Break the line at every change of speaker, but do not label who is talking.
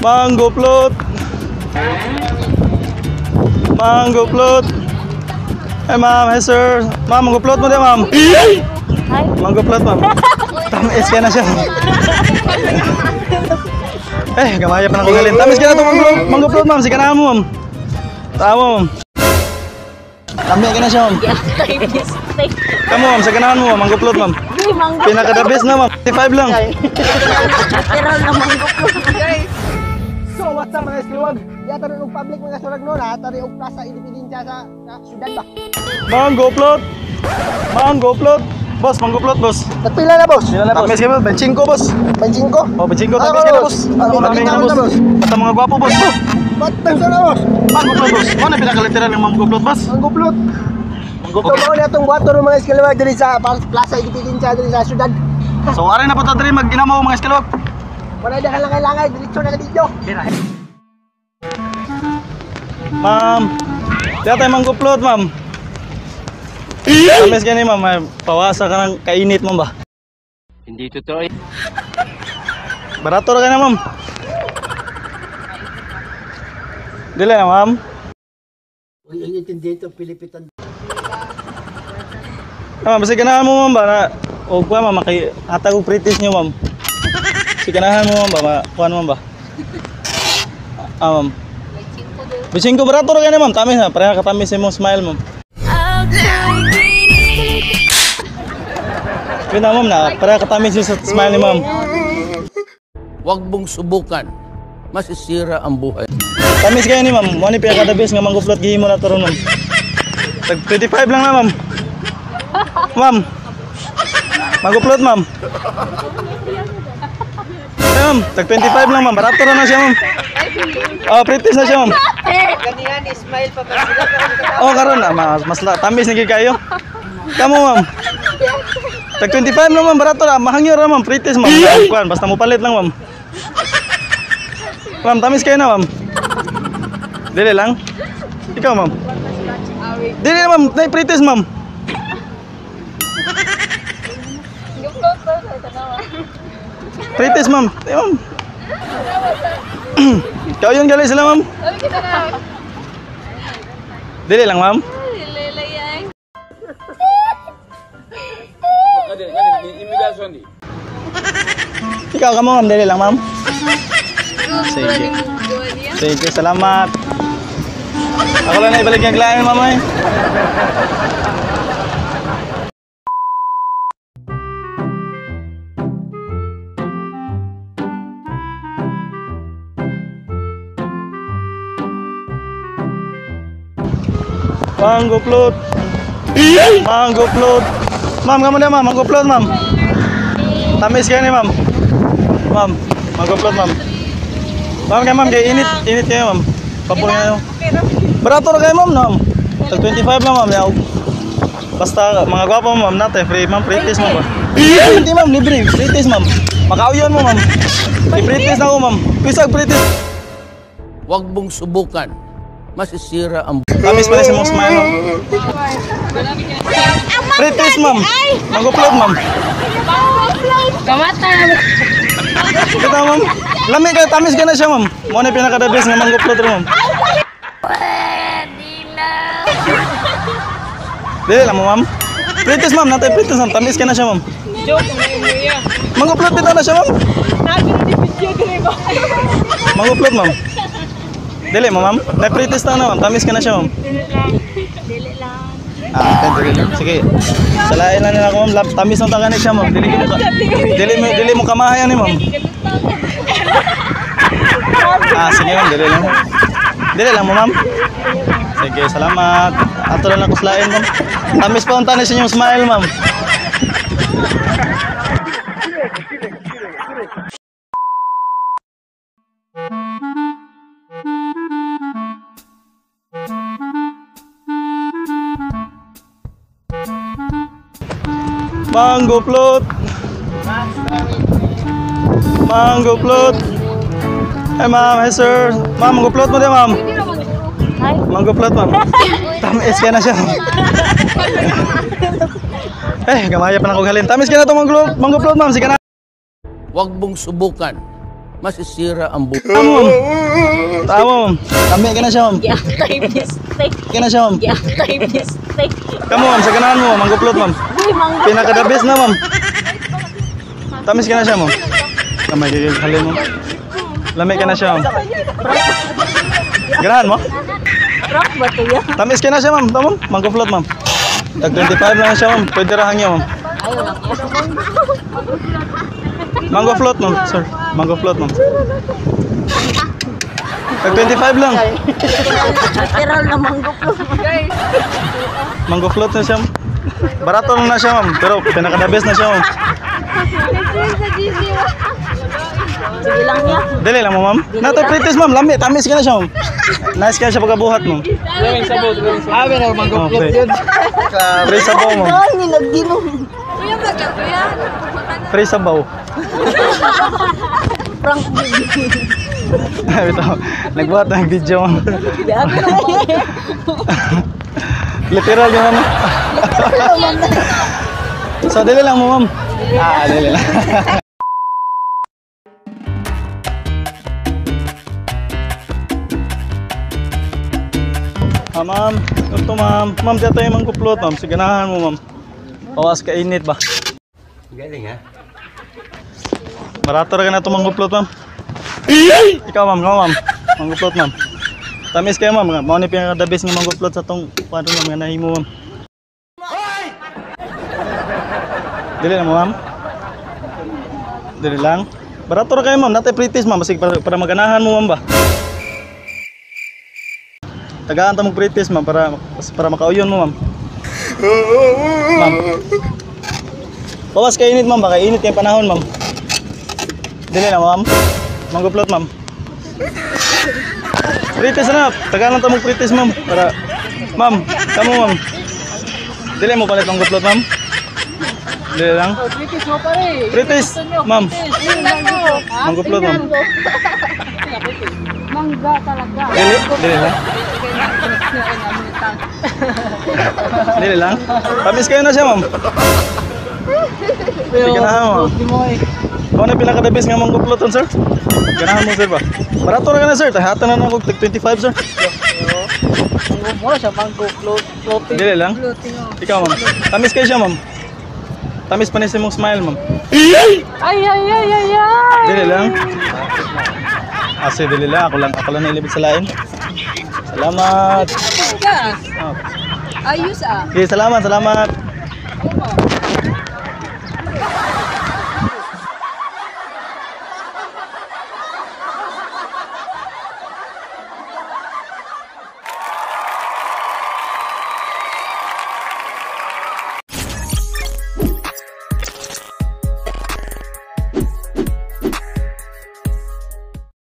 Mango float. Mango float. Hey ma'am, hey sir. Ma'am, mango float mo din, ma'am.
Hi.
Mango float, ma'am. Tamis ka na siya. Eh, gamaya pa ng kugalin. Tamis ka na ito, mango float, ma'am. Sige na mo, ma'am. Tama, ma'am. Tamis ka na siya, ma'am. Kamu, ma'am, sa ganahan mo, ma'am. Mango float, ma'am. Pinaka the best na, ma'am. 55 lang.
Literal na mango float.
So what's up mga iskiliwag? Yata rin og public mga surag no, nata rin og Plaza Independencia sa syudad ba?
Mango float. Mango float. Boss, mango float, boss.
Nagpila na, boss?
Pila na, boss. Tamis ka, boss. 25, boss.
25?
Oh, 25.
Ah,
Tamis ka na, boss.
boss.
Tamis ka na, boss.
Boss.
At ang mga gwapo, boss.
Batang sa na, boss.
Mango float, boss. Ano pinaka-literal ng mango float, boss?
Mango float.
Mango
So mao na atong buhaton ng mga iskiliwag diri sa Plaza Independencia diri sa syudad.
So, aray na po ta diri mag-inamo mga iskilwag.
Wala na kailangan kailangan, diretso na ka video.
Ma'am, diya tayo mango float, ma'am. Tamis gani, ma'am. May pawasa ka ng kainit, ma'am ba?
Hindi totoo.
Barato ra ka na, ma'am. Dili na, ma'am.
Uy, ang intindi ito, Pilipitan.
Ah, ma'am, basta ganahan mo, ma'am ba? Na, o kuha, ma'am, maki, hatag og pretties nyo, ma'am. Si ganahan mo, ma'am ba? Kuha, ma'am ba? Ah, ma'am. 25 barato ra ka na, ma'am. Tamis na. Pareha ka tamis imong smile, ma'am. Yun na, ma'am, na. Pareha ka tamis yung sa smile ni ma'am.
Huwag mong subukan. Masisira ang buhay.
Tamis kayo ni ma'am. Mo ni pinaka the best nga mango float gihimo na to ron, ma'am. Tag 25 lang na, ma'am. Ma'am. Mango float, ma'am. Eh, ma'am, tag 25 lang, ma'am. Barato ra na siya, ma'am. Oh, pretty na siya, ma'am.
Ganihan, smile pa ba sila?
Oh, karon na mas mas tamis ni gyud kayo. Kamo, ma'am. Tag 25 lang, ma'am. Barato ra. Mahangyo ra, ma'am. Pretty, ma'am. Kuan, basta mo palit lang, ma'am. Ma'am, tamis kayo na, ma'am. Dili lang. Ikaw, ma'am. Dili na, ma'am. Nay pretty, ma'am. Pretty, ma'am. Eh, ma'am. Ikaw yun gali sila, ma'am. Dili lang, ma'am. Ikaw ka mo, ma'am. Dili lang, ma'am. Sige. Sige, salamat. Ako lang na ibalik yung klain, ma'am. Eh. Mango float. Mango float. Ma'am, kamu na, ma'am. Mango float, ma'am. Tamis kayo ni, ma'am. Ma'am, mango float, ma'am. Ma'am, kayo, ma'am, kay init, init kayo, ma'am. Papuro kayo. Barato ra kayo, ma'am, no? Tag 25 lang, ma'am. Yaw. Basta mga gwapo, ma'am, natin. Free, ma'am, free taste, ma'am. Hindi, ma'am, libre. Free taste, ma'am. Makauyon mo, ma'am. I-free taste na ako, ma'am. Pisag, free taste.
Huwag mong subukan. Masisira ang
Tamis pa rin sa mong smile, ma'am. Free taste, ma'am. Mango float, ma'am.
Kamata.
Kita, ma'am. Lami ka, tamis ka na siya, ma'am. Mo na pinaka the best nga mango float, ma'am. Dili lang mo, ma'am. Free taste, ma'am. Natay free taste, ma'am. Tamis ka na siya, ma'am.
Joke na yun.
Mango float bitaw na siya, ma'am. Mango float, ma'am. Dili mo, ma'am. Nay free taste na, ma'am. Tamis ka na siya, ma'am.
Dili lang.
Ah, okay, dili lang. Sige. Salain lang nila ako, ma'am. Tamis ng taga ni siya, ma'am. Dili mo ka. Dili mo kamahayan ni, ma'am. Ah, sige, ma'am. Dili lang. Dili lang mo, ma'am. Sige, salamat. Ato lang ako slain, ma'am. Tamis pa unta na siya yung smile, ma'am. Mango float. Mango float. Hey ma'am, hey sir. Ma'am, mango float mo din, ma'am.
Hi.
Mango float, ma'am. Tamis ka na siya. Eh, gamaya pa na ako galin. Tamis ka na ito, mango float, ma'am. Sige na.
Huwag mong subukan. Masisira ang buhay.
Tama, ma'am. Tama, ma'am. Kami ka na siya, ma'am.
Giatay mistake.
Ka na siya, ma'am.
Giatay mistake.
Kamo, ma'am. Sa ganahan mo, ma'am. Mango float, ma'am.
Uy, mango.
Pinaka the best na, ma'am. Tamis ka na siya, ma'am. Kamay, gigil. Halin mo. Lamay ka na siya, ma'am. Ganahan mo?
Rock ba to yan?
Tamis ka na siya, ma'am. Tama, ma'am. Mango float, ma'am. Tag 25 lang siya, ma'am. Pwede ra hangyo, ma'am.
Ayaw lang yan.
Mango float, ma'am. Sir, mango float, ma'am. Tag 25 lang.
Literal na mango float.
Mango float na siya, ma'am. Barato lang na siya, ma'am. Pero pinaka the best na siya, ma'am.
Sige lang niya.
Dili lang mo, ma'am. Nato pretest, ma'am. Lami, tamis ka na siya, ma'am. Nice ka siya pagkabuhat, ma'am.
Ah, pero mango float yun.
Free sabaw, ma'am.
Ay, nilagginom.
Free sabaw.
Prank video.
Ito, nagbuhat ng video, ma'am. Literal yun, ma'am. So, dili lang mo, ma'am. Ah, dili lang. Ah, ma'am. Ito, ma'am. Ma'am, dito yung mango float, ma'am. Sige, ganahan mo, ma'am. Pawas ka init ba?
Galing ha?
Barato ra ka na itong mango float, ma'am. Ikaw, ma'am. Ikaw, ma'am. Mango float, ma'am. Tamis kayo, ma'am. Mao ni pinaka the best nga mango float sa tong kuan ma'am nga nahimo, ma'am. Dili na mo, ma'am. Dili lang. Barato ra kayo, ma'am. Natay pritis, ma'am. Basig para maganahan mo, ma'am ba. Tagaan ta mong pritis, ma'am, para makauyon mo, ma'am. Ma'am. Bawas kay init, ma'am. Baka init kay panahon, ma'am. Dili na, ma'am. Mango float, ma'am. Pritis na. Tagaan lang ta mong pritis, ma'am. Para ma'am, kamo, ma'am. Dili mo palit mango float, ma'am. Dili lang.
British mo pare.
Pritis, ma'am. Mango float, ma'am.
Mangga talaga.
Dili, dili lang. Dili lang. Tamis kayo na siya, ma'am. Sige na, ma'am. Kau na pinaka the best nga mango float, sir? Ganahan mo, sir ba? Barato ra ka na, sir. Tahatan na na ako tag 25, sir.
Mo siya mango float floating.
Dili lang. Ikaw, ma'am. Tamis kayo siya, ma'am. Tamis pa mong smile, ma'am.
Ay, ay, ay, ay, ay.
Dili lang. Ase, dili lang. Ako lang nailibid sa lain. Salamat.
Ayos ah.
Okay, salamat, salamat.